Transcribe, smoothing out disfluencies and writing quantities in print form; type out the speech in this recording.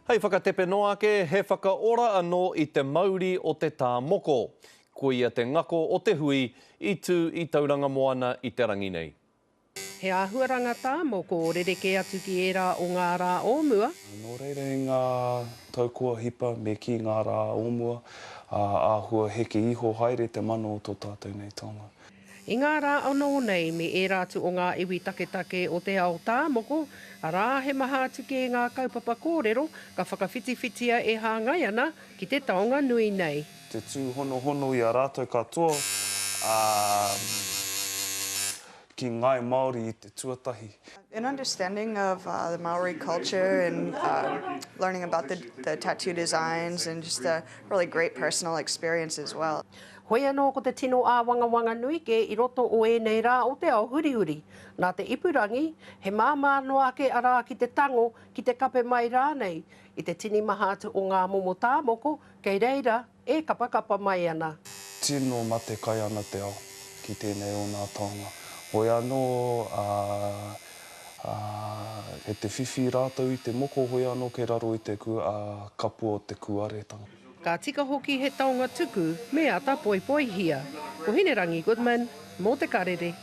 Hei whakatepe noa ake, he whakaora anō i te mauri o te tā moko. Koia te ngako o te hui i tū i Tauranga Moana i te rangi nei. He āhuaranga tā moko rerekē atu ki ērā o ngā rā o mua. Nō reira i ngā tau kua hipa me kī ngā rā o mua, āhua heke iho haere te mana o tō tātou nei taonga. I ngā rā anō nei me ērā atu o ngā iwi taketake o te ao tā moko, arā, he maha atu kē ngā kaupapa kōrero ka whakawhitiwhitia e hāngai ana ki te taonga nui nei. Te tūhonohono i a rātou katoa, ā, ki Ngāi Māori i te tuatahi. An understanding of the Māori culture and learning about the the tattoo designs and just a really great personal experience as well. Hoi anō ko te tino āwangawanga nui kē i roto o ēnei rā o te ao hurihuri. Nā te ipurangi, he māmā noa ake arā ki te tango, ki te kape mai rānei, i te tini maha atu o ngā momo tāmoko kei reira e kapakapa mai ana. Tino matekai ana te ao ki tēnei o nā taonga. Hoi anō, ā, ā, kei te whiwhi rātou i te moko hoi anō kei raro i te ku, ā, kapua o te kūaretanga. Ka tika hoki he taonga tuku me ata poipoihia. Ko Hinerangi Goodman, mō Te Karere.